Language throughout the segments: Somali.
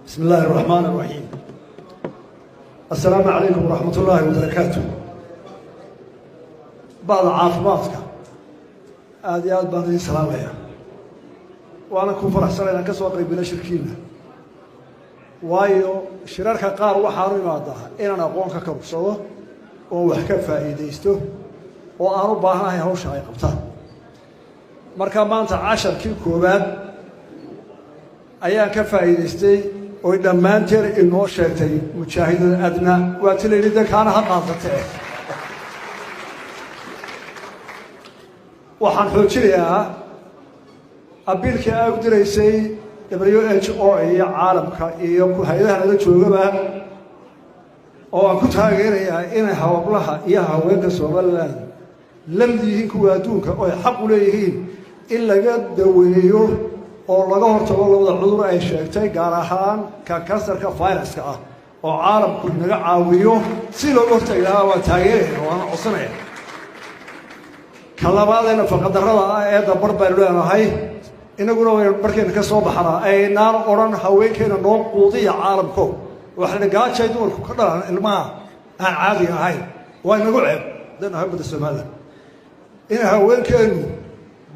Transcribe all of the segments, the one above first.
بسم الله الرحمن الرحيم. السلام عليكم ورحمة الله وبركاته. Bahda caafimaadka, aada iyo aad baan idin salaamaya, waana ku faraxsanay inaan ka soo qaybgalo shirkiina, waayo shirarka qaar waxaanu imaadaa inaan aqoon ka karursado oo wax ka faa'iidaysto oo aan u baahanahay hawsha ay qabtaan. Marka maanta casharkii koowaad ayaan ka faa'iidaystay oy dhammaanteen inoo sheegtay mujaahidada Adna. Waa ti la yidhi de kaana ha qaadatee. Waxaan xoojinayaa appeal-kii ay u diraysay WHO iyo caalamka iyo hay-adaha nala joogaba, oo aan ku taageerayaa inay hawablaha iyo haweenka Somaliland la mid yihiin kuwa adduunka oo ay xaq u leeyihiin in laga daweeyo oo laga hortago labada cudur ay sheegtay, gaar ahaan ka kansarka viruska ah, oo caalamku naga caawiyo si looga hortagi lahaa. Waan taageeraya, waana codsanaya. Ka labaadee nafaqadarrada ah ee dabar baynu leenahay inaguna waynu markayna ka soo baxnaa aynaan odhan haweenkeena noo quudiya caalamko. Waxayna gaajay dumarku ka dhalaan ilmaha aan caadiga ahayn. Waa inagu ceeb haddaynu nahay ummadda Somaliland in haweenkeenu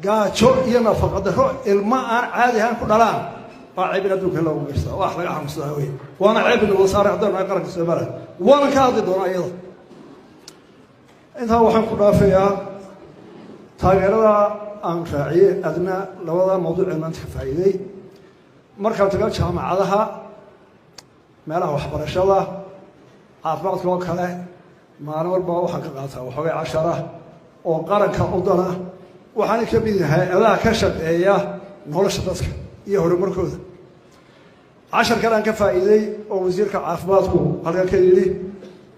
gaajo iyo nafaqadarro ilmo aan caadi ahayn ku dhalaan. Waa ceeb in adduunka loogu miirsaa, wax laga xanuunsadaa wey, waana ceeb in wada saaray haddaynu nahay qaranka Somaliland. Waana ka hadli doonaa iyada. Intaa waxaan ku dhaafayaa taageerada aan raaciyey Adna labada mawduuc ee maanta ka faa'iiday. Markaan tago jaamacadaha, meelaha waxbarashada caafimaadka oo kale, maalin walba waxaan ka qaataa waxoogay cashara oo qaranka u dana. Waxaana ka mid yahay hay-adaha ka shaqeeya nolosha dadka iyo horumarkooda. Casharkan aan ka faa'iiday oo wasiirka caafimaadku halkan ka yidhi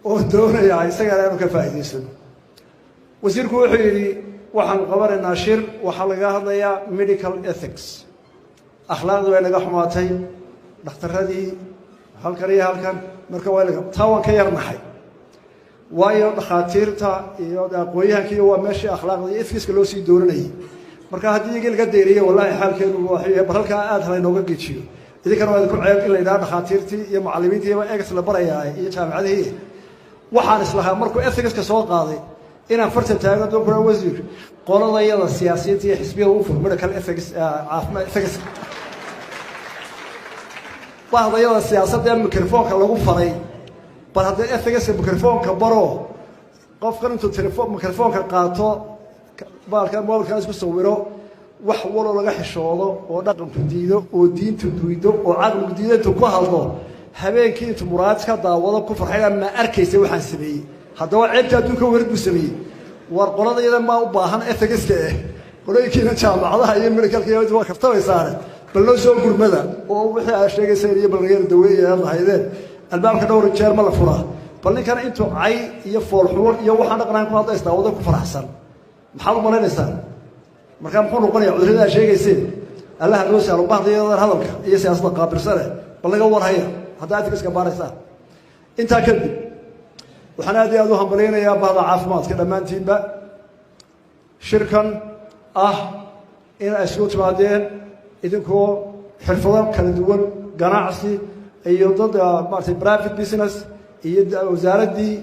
oo doonayaa isagana aanu ka faa'iidaysano, wasiirku wuxuu yidhi waxaanu qabanaynaa shir, waxaa laga hadlayaa medical ethics. Akhlaaqdii way naga xumaatay, dhakhtaradii halkan iyo halkan. Marka waa taa waan ka yarnaxay, waayo dhakhaatiirta iyo aqoon-yahankiiyo waa meeshii akhlaaqda iyo ethics-ka loo sii dooranayay. Marka haddii iyagii laga deeriye, wallahi xaalkeenu bal halkaa aad hala inooga gejiyo. Idinkana waa idinku ceeb in la yidhaha dhakhaatiirtii iyo mucallimiintiiba ethics la barayaa iyo jaamacadihii. Waxaan islahaa markuu ethics-ka soo qaaday inaan farta taago doon, wasiir, qoladayada siyaasiyiinta iyo xisbiyada u fur medical ethics, caafimaad ethics. Bahdayada siyaasadda ee microfoonka lagu faray, bal haddii ethics-ka microfoonka baro, qofkan intuu telefon microfoonka qaato, baalka mobilkan isku sawiro, wax waloo laga xishoodo oo dhaqanku diido oo diintu diido oo caqligu diido intuu ku hadlo, habeenkii intuu muraad ka daawado ku farxay, ma arkaysa waxaan sameeyey. Haddaba ceebta adduunka werid buu sameeyey. War qoladayada maa u baahan ethics-ka eh, qolooyinkiina jaamacadaha iyo medicalka waa kaftabaysaane, bal noo soo gurmada oo wixii aad sheegayseen iyo balnagara daweeya aad lahaydeen. Albaabka dhowr jeer ma la furaa? Bal ninkan intuu cay iyo foolxumo iyo waxaan dhaqnayn ku hadla isdaawado ku faraxsan, maxaad u malaynaysaa? Markaa muxuu noqonaya cudurrada aad sheegayseen? Allaha noo sahlo. Bahdayadan hadalka iyo siyaasadda qaabilsane, bal naga warhaya haddaa ethics-ka baaraysaan. Intaa kadib waxaan aad iyo aad u hambalyaynayaa bahda caafimaadka dhammaantiinba shirkan ah in ay isugu timaadeen idinkoo xirfado kala duwan, ganacsi iyo dad maaragtay private business iyo wasaaraddii,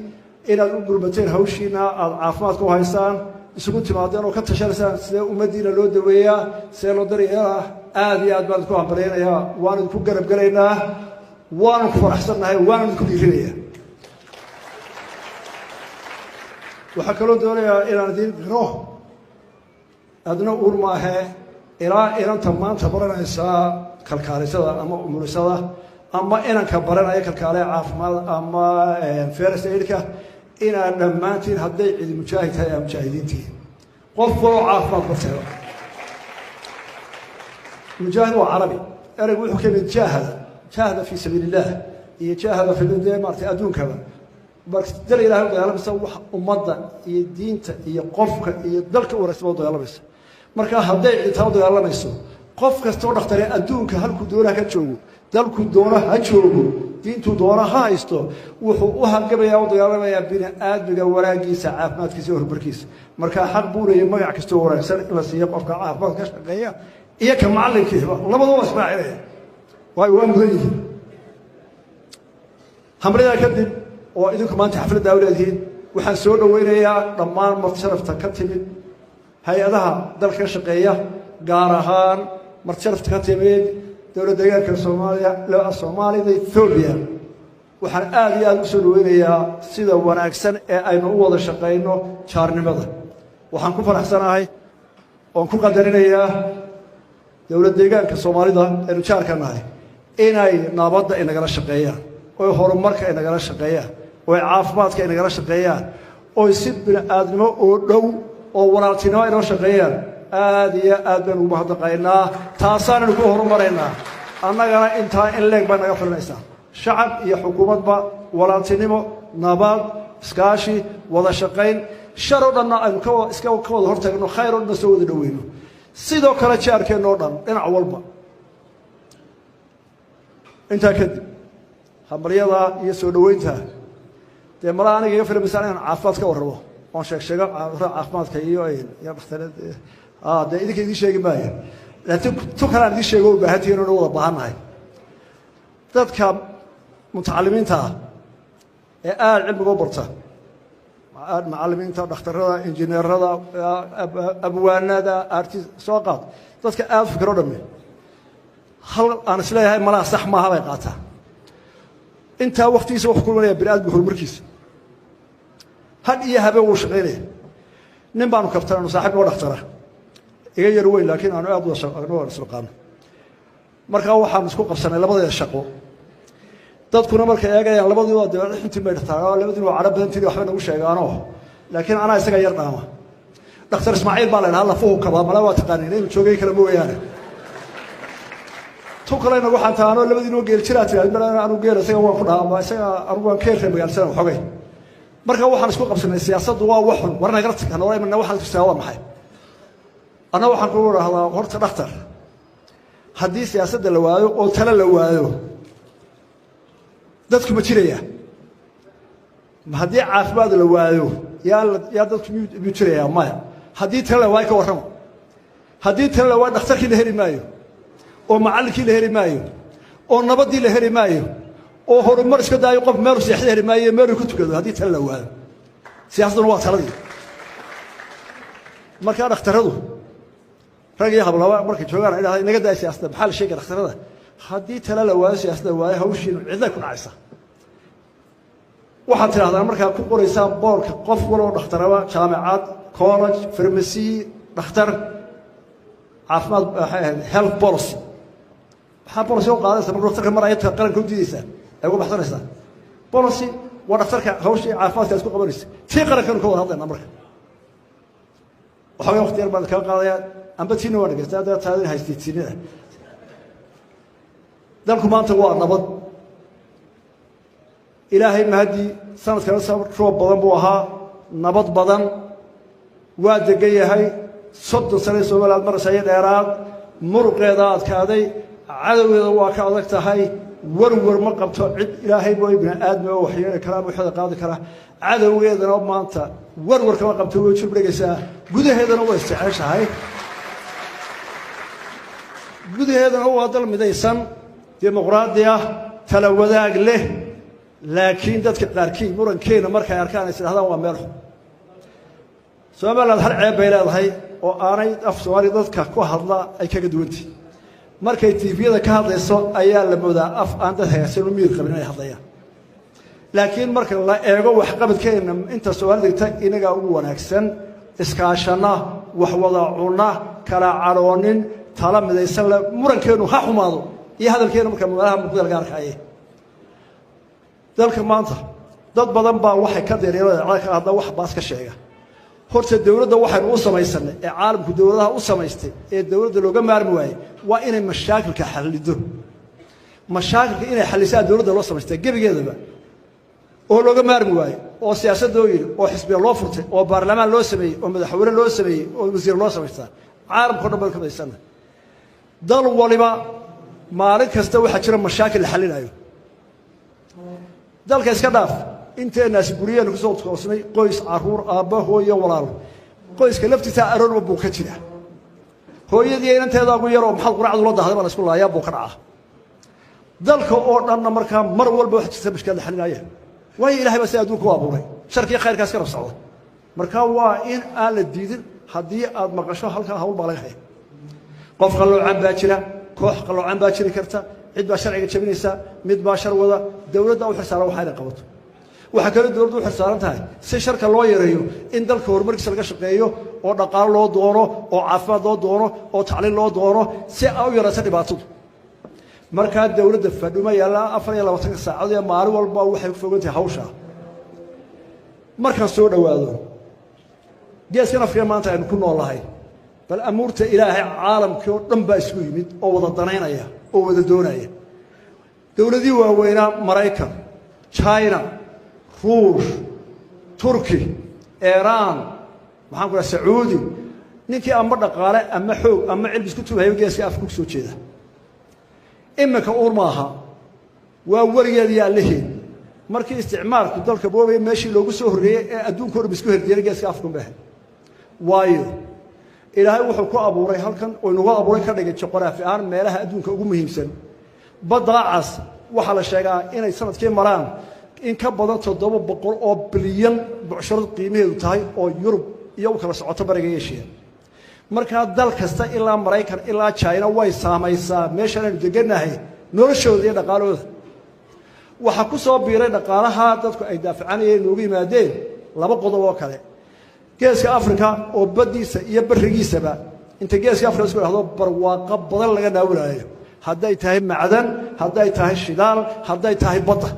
inaad u gurmateen hawshiina aada caafimaadka u haysaan, isugu timaadeen oo ka tashanaysaan sidee ummaddiina loo daweeyaa, sidee loo daryeelaa. Aad iyo aad baan idinku hambalyaynayaa, waan idinku garab gelaynaa, waanu ku faraxsannahay, waanu idinku dhiirinayaa. Waxaa kaloo doonayaa inaan idiin qiro, adna uur maahee, ilaa inanta maanta baranaysaa kalkaalisada ama umulisada ama inanka baranaya kalkaaliya caafimaad ama first aid-ka, inaad dhammaantiin hadday cidi mujaahid tahay aa mujaahidiintihiin. Qof waloo caafimaad barteeda mujaahid waa carabi ereygu, wuxuu ka yimid jaahada, jaahada fii sabiili illah iyo jaahada fi dee maaragtay adduunkaba. Marka dal Ilahay u dagaalamaysa, wax ummadda iyo diinta iyo qofka iyo dalka u wanaagsan ba u dagaalamaysa. Marka hadday cidtaa u dagaalamayso, qof kastoo dhakhtare adduunka halkuu doona ka joogo, dalkuu doona ha joogo, diintuu doona ha haysto, wuxuu u halgamayaa, u dagaalamayaa bini aadmiga wanaagiisa, caafimaadkiisa iyo horumarkiisa. Marka xaq buu leeyahy magac kastoo wanaagsan in la siiyo qofka caafimaad ka shaqeeya iyo ka macallinkiiba, labadaba waa israacinaya, waayo waa mudan yihiin. Hamridaa kadib oo idinku maanta xafladdaa u leedihiin, waxaan soo dhoweynayaa dhammaan martisharafta ka timid hay-adaha dalka ka shaqeeya, gaar ahaan martisharafta ka timid dowlad deegaanka Soomaaliya, Soomaalida Ethoobiya. Waxaan aada iyo aada u soo dhoweynayaa sida wanaagsan ee aynu u wada shaqayno jaarnimada. Waxaan ku faraxsanahay oon ku qadarinayaa dowlad deegaanka Soomaalida aynu jaarka nahay inay nabadda inagala shaqeeyaan, oy horumarka inagala shaqeeyaan, oy caafimaadka inagala shaqeeyaan, oy si bini-aadnimo oo dhow oo walaaltinimo inoo shaqeeyaan. Aada iyo aad baynu ugu mahadnaqaynaa, taasaanaynu ku horumaraynaa. Annagana intaa in leeg baa naga filanaysaa, shacab iyo xukuumadba, walaaltinimo, nabad, iskaashi, wada shaqayn, shar oo dhanna aynu iska ka wada hortagno, khayr oo dhanna soo wada dhoweyno. Sidoo kale jaarkeenna oo dhan dhinac walba. Intaa kadib hambalyada iyo soo dhoweynta, dee malaa aniga iga filamaysaa inaan caafimaad ka warramo oon sheeg sheego caafimaadka iyo iyo dhakhtareed. Dee idinka idiin sheegi maayo, laakiin tu kale aan idiin sheego u baahantihiin oona wada baahannahay. Dadka mutacalimiinta ah ee aada cilmiga u barta, macalimiinta, dhakhtarada, injineerada, abwaanada, artist soo qaad, dadka aada fikro dhamme, hal aan isleeyahay malaha sax maaha bay qaataa. Intaa waktigiisa wuxuu kulmanaya bini aadamka horumarkiisa, had iyo habeen wuu shaqaynaya. Nin baanu kabtananu saaxib noo dhakhtara, iga yar weyn, laakiin aanu aad wada isnaqaano. Markaa waxaanu isku qabsanay labadeeda shaqo. Dadkuna markay eegayaan labadii waa dee xuntiin bay dhahtaa, labadiin waa cadho badantiin, waxba nagu sheegaano, laakiin anaa isaga yar dhaama. Dhakhtar Ismaaciil baa la dhahaa, lafuhu kabaa, malaa waa taqaaniin inuu joogay kale mooyaane. Tu kalena waxaan taano labadiinoo geel jiraa tiraahd, anu geel isaga waan ku dhahaa, ama isaga anugu waan keerka magaalsana xogay. Marka waxaan isku qabsanay siyaasaddu waa wax xun, war nagala tagna imana waxaan tusaa waa maxay. Anna waxaan ku idhaahdaa horta dhakhtar, haddii siyaasadda la waayo oo tale la waayo, dadku ma jiraya? Haddii caafimaad la waayo, yaa dadku miyuu jirayaa? Maya. Haddii tale la waayo ka warrama. Haddii tale la waayo, dhakhtarkii la heli maayo, oo macallinkii la heli maayo, oo nabaddii la heli maayo, oo horumar iska daayo, qof meelu seexda heli maayo, meeluu ku tukado haddii tale la waayo. Siyaasadduna waa taladii. Markaa dhakhtaradu rag iyo hablaba markay joogaan idhahda inaga daaya siyaasadda, maxaa la sheegaya dhakhtarada? Haddii tale la waayo, siyaasadda waayo, hawshiinu cidlay ku dhacaysa. Waxaad tidhahdaan markaa ku qoraysaan boorka qof waloo dhakhtaraba, jaamicad, college, farmasiy, dhakhtar caafimaad, waxay ahayd health policy. Maxaa policy u qaadaysa markuu dhakhtarka maraya qaranka u diidaysaa ay uga baxsanaysaa? Policy waa dhakhtarka hawshii caafimaadka isku qabanaysa, tii qarankanu ka wada hadlaynaa. Marka waxoogaa waqti yar baan kaga qaadayaa, amba tiina waa dhegeysta haddaa taadin haystay tiinada. Dalku maanta waa nabad, Ilaahay mahadii. Sanadkana roob badan buu ahaa, nabad badan, waa degan yahay. 30 sane Somaliland maraysa iyo dheeraad, muruqeeda adkaaday, cadowgeeda waa ka adag tahay. Warwar ma qabto cid Ilaahay mooy bini aadmi oo waxyeeli kara ama waxeeda qaadi kara. Cadowgeedana maanta warwar kama qabto, way jubdhegaysaa. Gudaheedana way isjeceshahay, gudaheedana waa dal midaysan, dimuqraadi ah, tala wadaag leh. Laakiin dadka qaarkii murankeena markay arkaan is idhahdaan waa meel xun. Somaliland hal ceeb bay leedahay oo aanay af Soomaaliya dadka ku hadla ay kaga duwantahi: markay TV-yada ka hadlayso ayaa la moodaa af aan dad hagaagsan u miyir qabin inay hadlayaan. Laakiin marka la eego waxqabadkeena, inta Soomaalida degta inagaa ugu wanaagsan, iskaashana, wax wada cuna, kala cadhoonin, tala midaysan le. Murankeenu ha xumaado iyo hadalkeenu marka magaalaha Muqdisho laga arkaye. Dalka maanta dad badan baa waxay ka deeryada ka hadla, wax baas ka sheega. Horta dowladda waxaynu u samaysanay ee caalamku dowladaha u samaystay ee dowladda looga maarmi waayey waa inay mashaakilka xallido. Mashaakilka inay xallisaa dowladda loo samaystay gebigeedaba oo looga maarmi waaye, oo siyaasad loo yidhi, oo xisbiya loo furtay, oo baarlamaan loo sameeyey, oo madaxweyne loo sameeyey, oo wasiir loo samaystaa. Caalamka o dhan baynu ka midaysanna. Dal waliba maalin kasta waxaa jira mashaakil la xallinayo. Dalka iska dhaaf, inteenaasi guryaheenu kusoo toosnay, qoys, caruur, aabba, hooyo, walaalo, qoyska laftiisa aroorba buu ka jira. Hooyadii inanteeda ugu yaroo maxaad quraacdu la dahday baa la isku laayaa, buu ka dhacaa. Dalka oo dhanna markaa mar walba wax jirta mushkilad la xalinaya, waayo Ilahay baa sida adduunka u abuuray, sharkiyo khayrkaas ka rab socda. Marka waa in aan la diidin haddii aad maqasho halkaa hawl baa laga haya. Qof qalloocan baa jira, koox qalloocan baa jiri karta, cid baa sharciga jabinaysa, mid baa shar wada. Dowladda u xilsaaran waxaa inay qabato. Waxaa kaloo dowladdu u xilsaaran tahay si sharka loo yareeyo in dalka horumarkiisa laga shaqeeyo, oo dhaqaalo loo doono, oo caafimaad loo doono, oo tacliin loo doono, si ay u yarayso dhibaatadu. Markaa dowladda fadhuma yaallaa 24-ka saacadood ee maalin walba waxay ku fogan tahay hawshaa. Markaan soo dhowaado Geeskan Afrika maanta aynu ku noolahay, bal amuurta Ilaahay, caalamkii oo dhan baa isku yimid oo wada danaynaya oo wada doonaya. Dowladihii waaweynaa, Maraykan, China, Ruush, Turki, Iiraan, maxaan ku dhaha, Sacuudi, ninkii ama dhaqaale ama xoog ama cilmi isku tubahayo Geeska Afrika ku soo jeeda. Iminka uur maaha, waa weligeed iyo allaheed. Markii isticmaalku dalka boobaya, meeshii loogu soo horreeyey ee adduunka o dhan isku herdiyana Geeska Afrika bay ahayd. Waayo, Ilaahay wuxuu ku abuuray halkan oo inagu abuuray, ka dhigay juqraafi ahaan meelaha adduunka ugu muhiimsan. Baddaa Cas waxaa la sheegaa inay sanadkii maraan in ka badan 700 oo bilyan bucsharad qiimaheedu tahay, oo Yurub iyo u kala socoto bariga Eshiya. Markaa dal kasta, ilaa Maraykan ilaa China, way saamaysaa meeshaan aynu degannahay noloshooda iyo dhaqaalahooda. Waxaa ku soo biiray dhaqaalaha dadku ay daafacanayeen noogu yimaadeen laba qodob oo kale. Geeska Africa oo baddiisa iyo barigiisaba, inta Geeska Africa isku dhahdo, barwaaqo badan laga naawilaayo, hadday tahay macdan, hadday tahay shidaal, hadday tahay badda,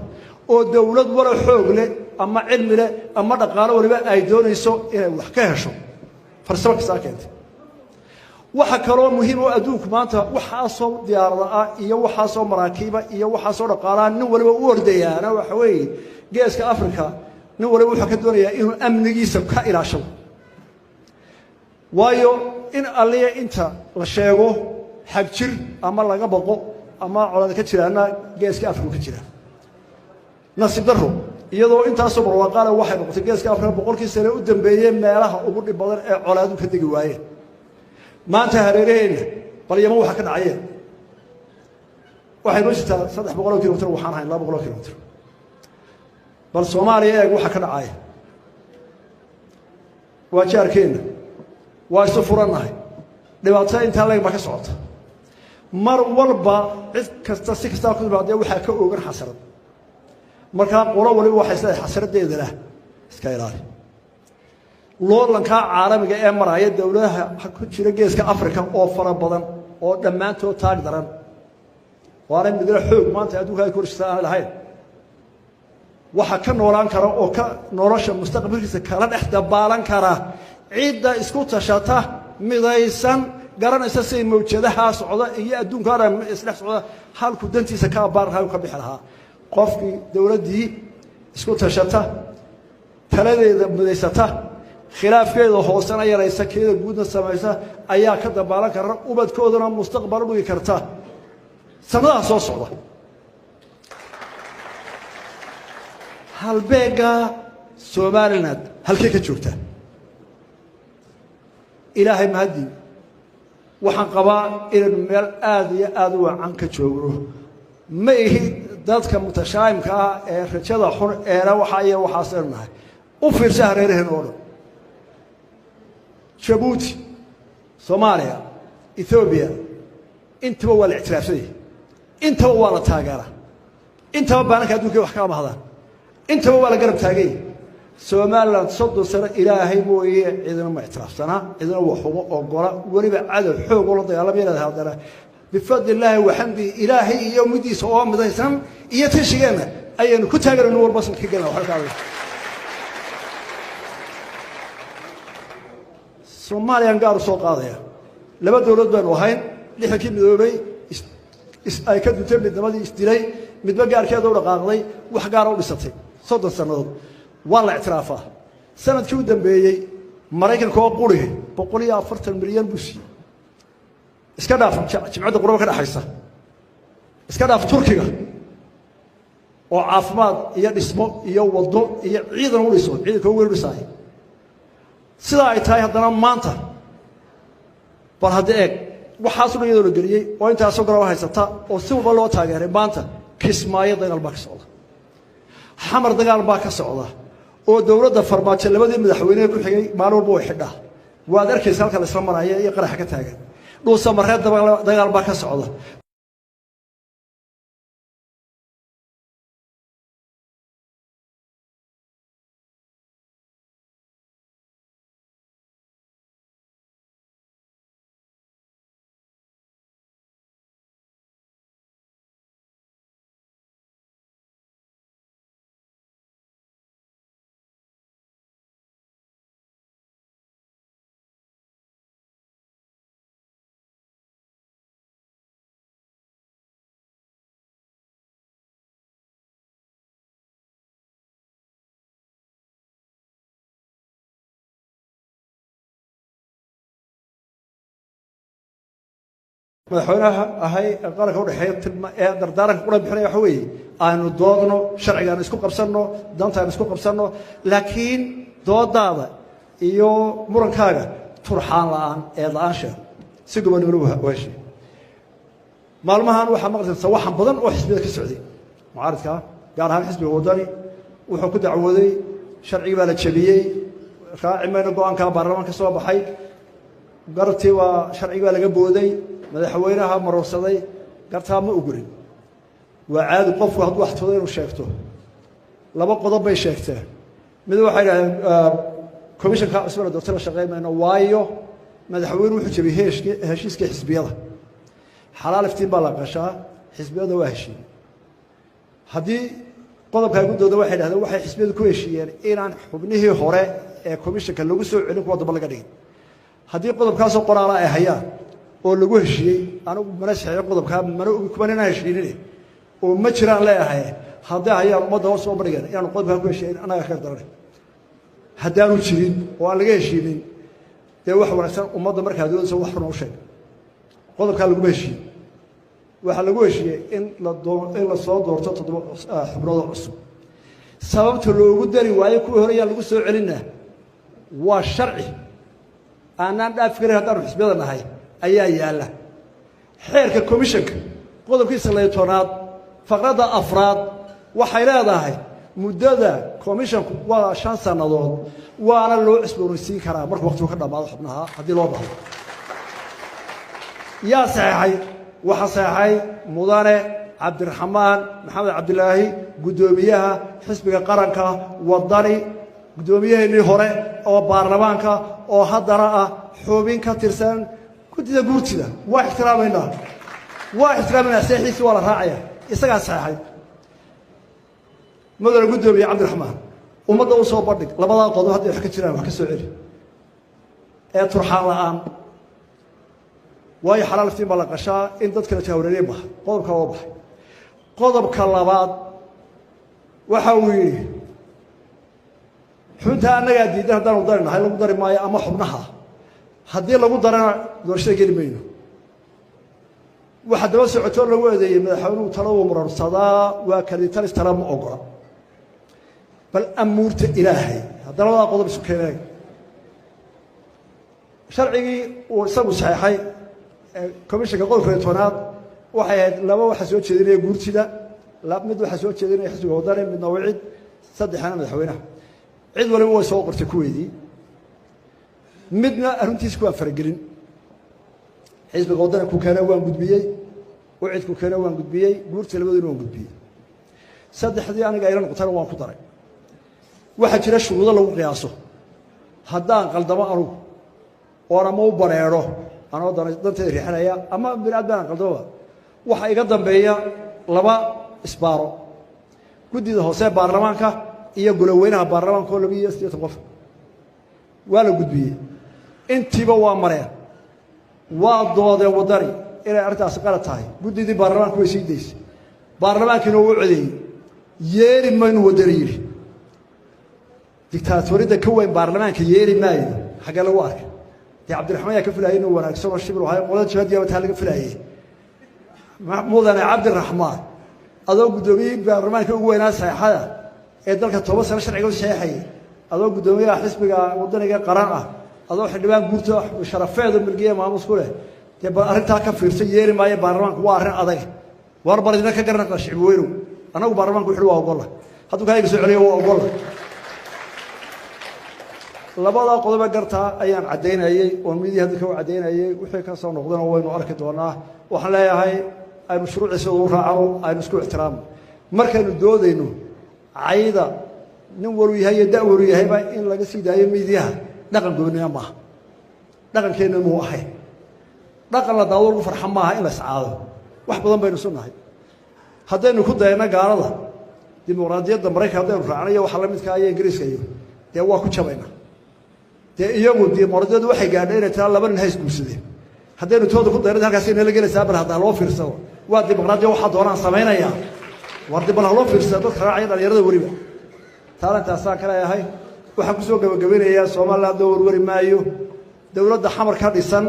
oo dowlad wala xoog leh ama cilmi leh ama dhaqaalo waliba ay doonayso inay wax ka hesho, farsamo kastaa keentay. Waxa kaloo muhiim oo adduunku maanta waxaasoo diyaarada ah iyo waxaasoo maraakiiba iyo waxaasoo dhaqaalaha nin waliba u ordayaana waxa weeye Geeska Africa. Nin waliba wuxuu ka doonayaa inuu amnigiisa ka ilaashado, waayo in alliya inta la sheego xag jir ama laga baqo ama colaad ka jiraana Geeska Africa ka jira. Nasiib daro, iyadoo intaasoo barwaaqaale, waxay noqotay Geeska Africa 100-kii sane u dambeeyey meelaha ugu dhib badan ee colaadu ka degi waayeen. Maanta hareeraheenna bal Yaman waxa ka dhacayeen, waxay noo jirtaa 300 kilomitr, waxaan ahayn 200 kilomitr. Bal Soomaaliya eeg waxa ka dhacaya, waa jaarkeenna, waa isu furannahay, dhibaatada intaa leeg baa ka socota. Mar walba cid kasta si kastaa ku timaadee waxaa ka oogan xasarad. Markaa qolo waliba waxay isleedahay xasaradeedana iska ilaali. Loolankaa caalamiga ee maraya dowladaha ku jira Geeska Africa oo fara badan oo dhammaantood taag daran, waana midna xoog maanta adduunka ay ku horjirta aanay lahayn, waxa ka noolaan kara oo ka nolosha mustaqbalkiisa kala dhex dabaalan kara cidda isku tashata, midaysan, garanaysa siday mawjadahaa socda iyo adduunka dhan isdhex socda halkuu dantiisa ka abbaar lahaa, ka bixi lahaa. Qofkii dowladdii isku tashata, taladeeda midaysata, khilaafkeeda hoosena yaraysa, keeda guudna samaysa, ayaa ka dabaalan kara, ubadkoodana mustaqbal u dhigi karta sanadaha soo socda. Halbeegga Somaliland halkee ka joogtaa? Ilaahay mahaddii, waxaan qabaa inaynu meel aada iyo aada u wacan ka joogno. Ma ihi dadka mutashaayimka ah ee rajada xun eena waxa iyo waxaas aynu nahay. U fiirsa hareeraheen oo dhan: Jabuuti, Soomaaliya, Ethoobiya, intaba waa la ictiraafsanyay, intaba waa la taageeraa, intaba baananka adduunka wax ka amahdaan, intaba waa la garab taaganya. Somaliland 30 sano Ilaahay mooye cidina ma ictiraafsanaa, cidina waxuma ogola, weliba cadow xoog oo la dagaalamaya leedahay. Haddana bifadli illaahi waxamdihi, Ilaahay iyo middiisa oo midaysan iyo tashigeenna ayaynu ku taageerayno walba ka gelna waxba ka adag. Soomaaliyaan gaar u soo qaadaya. Laba dowlad baynu ahayn 60-kii midoobay, ay ka duntay midnimadii, isdilay, midba gaarkeeda u dhaqaaqday, wax gaara u dhisatay. 30 sannadood waa la ictiraafaa. Sanadkii u dambeeyey Maraykanka oo qurihi 140 milyan buu siiyey. Iska dhaaf Jimcadda Qurba ka dhexaysa, iska dhaaf Turkiga oo caafimaad iyo dhismo iyo waddo iyo ciidan u dhiso, ciidanka u weyn u dhisaaya. Sidaa ay tahay haddana maanta bal hadda eeg Waxaasoo dhan iyadoo la geliyey oo intaasoo garaba haysata oo si walba loo taageeray, maanta Kismaayo dagaal baa ka socda, Xamar dagaal baa ka socda, oo dowladda Farmaajo labadii madaxweynehe ku xigay maalin walba way xidhaa. Waad arkaysa halka la isla maraya iyo qaraxa ka taagan. Dhuusamareed dagaal baa ka socda. Madaxweynaha ahay ee qaranka udhexeeya ee dardaaranka qura bixinaya waxa weeye aynu doodno, sharciga aynu isku qabsanno, danta aynu isku qabsanno, laakiin doodaada iyo murankaaga turxaan la'aan, eed la'aan sheego, si gobonimo u heshay. Maalmahan waxaa maqlaysaa sawaxan badan oo xisbiyada ka socday mucaaridkaa, gaar ahaan xisbiga Waddani wuxuu ku dacwooday sharcigii baa la jebiyey, raaci mayno go-aankaa baarlamaan ka soo baxay, gartii waa sharcigii baa laga booday, madaxweynaha maroorsaday gartaa ma ogolin. Waa caadi qofku hadduu wax todo inuu sheegto. Laba qodob bay sheegteen. Mid waxay idhahdeen commissionka cusub la doortay la shaqayn mayno, waayo madaxweyne wuxuu jebiyey heshiiskii xisbiyada. Xalaal iftiin baa la qashaa, xisbiyada waa heshiiyey. Haddii qodobka ay ku dooda waxay dhahdeen waxay xisbiyadu ku heshiiyeen inaan xubnihii hore ee commissionka lagu soo celin, kuwa damba laga dhigin. Haddii qodobkaasoo qoraala ay hayaan oo lagu heshiiyey, anigu mana saxiixin qodobkaa, mana ogi kuman inaan heshiinine oo ma jiraan leeyahay. Hadday hayaan ummadda hoos soo bandhigeen inaanu qodobkaa ku heshiiyen, annaga ka darane. Haddaanu jirin oo aan laga heshiinin, dee wax wanaagsan ummadda markaa doodaysa wax runa u sheeg. Qodobkaa laguma heshiiye. Waxaa lagu heshiiyey in in la soo doorto 7 xubnoodoo cusub. Sababta loogu dari waayo kuwii hore yaan lagu soo celinna waa sharci aanaan dhaafi karin haddaanu xisbiyada nahay ayaa yaalla. Xeerka commissionka qodobkiisa 12aad faqradda 4aad waxay leedahay muddada commissionku waa 5 sannadood, waana loo cusboonaysiin karaa markuu waqtigu ka dhammaado xubnaha haddii loo baahdo. Yaa saxeexay? Waxaa saxeexay mudane Cabdiraxmaan Maxamed Cabdilaahi, guddoomiyaha xisbiga qaranka Waddani, guddoomiyaheennii hore oo baarlamaanka oo haddana ah xubin ka tirsan guddida guurtida. Waa ixtiraamaynaa, waa ixtiraamaynaa, seexiisi waa la raacaya, isagaa saxeexay. Mudane guddoomiye Cabdiraxmaan, ummadda u soo bandhig labadaa qodob, hadday wax ka jiraan wax ka soo celi ee turxaan la'aan, waayo xalaal iftiin baa la qashaa, in dadka la jahwareeriye maaha. Qodobka oo baxay. Qodobka labaad waxa uu yidhi xubintaa annagaa diidan, haddaanu dari nahay lagu dari maayo, ama xubnaha haddii lagu darana doorashada geli mayno. Waxaa daba socotoo lagu eedeeyey madaxweynuhu talo uu murarsadaa, waa kalitalis, tala ma ogola. Bal amuurta Ilaahay, haddana labadaa qodob isu keeneen sharcigii uu isagu saxeexay commissionka qodobka 10aad waxay ahayd laba waxaa soo jeedinaya guurtida, mid waxaa soo jeedinaya xisbiga Waddani, midna wicid, saddexana madaxweynaha. Cid waliba way soo qortay kuweydii, midna arrintiisa kuwaan faragelin. Xisbiga Waddani ku keena waan gudbiyey, ucid ku keena waan gudbiyey, guurta labadoodina waan gudbiyey, saddexdii aniga ayla noqotana waan ku daray. Waxaa jira shuruudo lagu qiyaaso. Haddaan qaldamo anugu oon ama u bareero anoo danteeda riixanaya ama bini aad baan qaldamaba, waxaa iga dambeeya laba isbaaro, guddida hoose baarlamaanka iyo goloweynaha baarlamaanka oo 82 qof. Waa la gudbiyey, intiiba waa mareen, waa doodeen Waddani inay arrintaasi qalad tahay. Guddidii baarlamaanka way sii daysay, baarlamaankiina uu codeeyey. Yeeli maynu Waddani yidhi, dictaatoriyadda ka weyn baarlamaanka yeeli maayo xaggee lagu arkay? Dee Cabdiraxmaan yaa ka filaayay inuu wanaagsan oo shibir ahay, qolada jabhadiyaaba taa laga filaayey. Mudane Cabdiraxmaan, adoo guddoomiyihii baarlamaanka ugu weynaa saxeexada ee dalka 10 sano sharciga u saxeexayay, adoo guddoomiyaha xisbiga Waddaniga qaran ah, adoo xildhibaan guurta sharafeedu milgiya maamus ku leh, Dee bal arrintaa ka fiirsan yeeli maayo baarlamaanku, waa arrin adag. War bal idina ka garanaqa shicib weynow, annagu baarlamaanku wuxu waa ogolla, hadduu kaayaga soo celiyo waa ogolla. Labadaa qodobe gartaa ayaan caddaynayey oon midii hadda ka caddaynayey, wixii ka soo noqdana waynu arki doonaa. Waxaan leeyahay aynu shuruucii sida u raacano, aynu isku ixtiraamno markaynu doodayno. Cayda nin waru yahay iyo da waru yahayba in laga sii daayo miidiyaha dhaqan gobonnimo maaha, dhaqankeenna muu ahayn. Dhaqan la daado lagu farxa maaha in la iscaado. Wax badan baynu isu nahay. Haddaynu ku dayno gaalada, dimuqraadiyadda Maraykan haddaynu raacno iyo waxa la midkaa iyo Ingiriiska iyo dee waa ku jabayna. Dee iyagu dimuqraadiyaddu waxay gaadhay inay tiraa laba nin ha isguursadeen. Haddaynu tooda ku dayno halkaasay nala gelaysaa. Bal hadda haloo fiirsado, waa dimuqraadiya, waxaa doonaan samaynayaa. War di bal haloo fiirsado dadka raacaya, dhalinyarada weliba. Taana intaasaan ka leeyahay. Waxaan kusoo gabagabeynayaa, Somaliland loo warwari maayo. Dowladda Xamar ka dhisan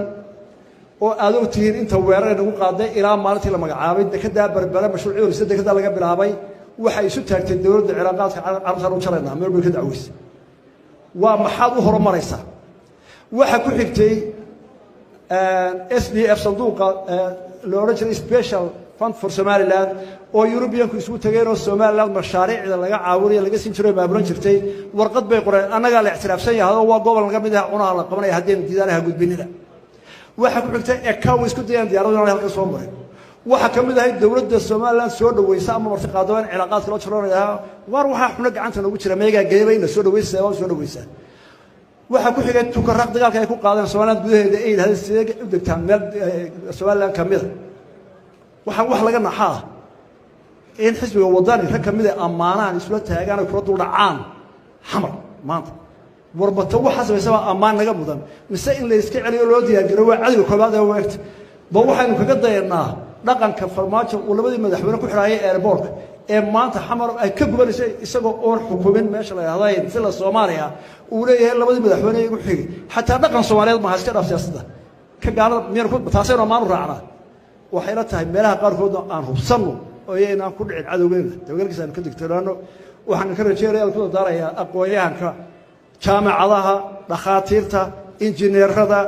oo aad og tihiin inta weerar nagu qaaday ilaa maalintii la magacaabay, dekedaa Berbere mashruucii horeysa dekedaa laga bilaabay, waxay isu taagtay dowladda cilaaqaadka carabtaan u jaraynaa, meel bay ka dacweysa. Waa maxaad u horumaraysaa? Waxa ku xigtay SDF, sanduuqa la odhan jiray Special Fund for Somaliland oo Eurubianku isugu tageen oo Somaliland mashaariicda laga caawinayo laga siin jiro, maamulan jirtay. Warqad bay qoreen, annagaa la ictiraafsan yahay oo waa gobol naga mid ah, cunaha la qabanaya haddaynu diidaanaha gudbinina. Waxaa ku xigtay ECAO, isku dayaan diyaaradu inaan halkan soo marin. Waxaa ka mid ahayd dowladda Somaliland soo dhaweysa ama marti qaado in cilaaqaadka loo jaroonaya. Waar waxaa xuno gacanta noogu jira meegaa geeyaba in la soo dhaweysa waa soo dhaweysaa. Waxaa ku xigay Tukaraq, dagaalka ay ku qaadeen Somaliland gudaheeda, ay yidhahdeen sidee u degtaan meel Somaliland ka mida. Waxaa wax laga naxaa in xisbiga Wadani rag ka mid a ammaanahan isula taagaan ay kula duldhacaan Xamar maanta. Warbata waxaa samaysabaa ammaan naga mudan, mise in la iska celiyo loo diyaargaro waa cadowga koobaad ee weegta. Ba waxaynu kaga dayanaa dhaqanka Farmaajo uu labadii madaxweyne ku xidhaayay airportka ee maanta Xamar ay ka gubanaysa, isagoo oon xukumin meesha la yidhahda sila Soomaaliya uu leeyahay labadii madaxweyne igu xigay. Xataa dhaqan Soomaaliyeed maaha, iska dhaaf siyaasadda ka gaalada, miyaan taasaynu ammaan u raacnaa? Waxayla tahay meelaha qaarkoodna aan hubsanno oo iyaynaan ku dhicin cadowgeena, dabagalkiisa aynu ka digtoonaano. Waxaan ka rajeynaya ku dardaarayaa aqoon-yahanka jaamacadaha, dhakhaatiirta, injineerada,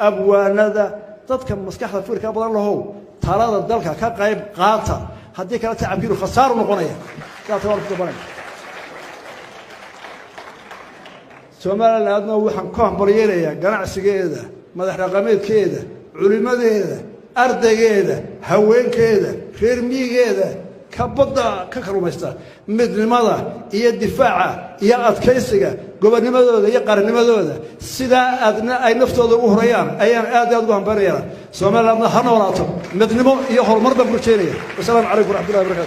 abwaanada, dadka maskaxda fikirka badan lahow, talada dalka ka qayb qaata. Haddii kale tacabkiinu khasaaru noqonaya. Sidaas waan ku dabanaya. Somalilandna waxaan ku hambalyeynayaa ganacsigeeda, madax dhaqameedkeeda, culimadeeda, ardaygeeda, haweenkeeda, reer miyigeeda, ka badda ka kalluumaysta, midnimada iyo difaaca iyo adkaysiga gobonnimadooda iyo qarannimadooda sidaa aadna ay naftooda ugu horayaan ayaan aad aad ugu hambaynayaa. Somalilandna ha noolaato, midnimo iyo horumar baan ku rajeynaya. Wasalaamu calaykum waraxmatullahi wabarakatu.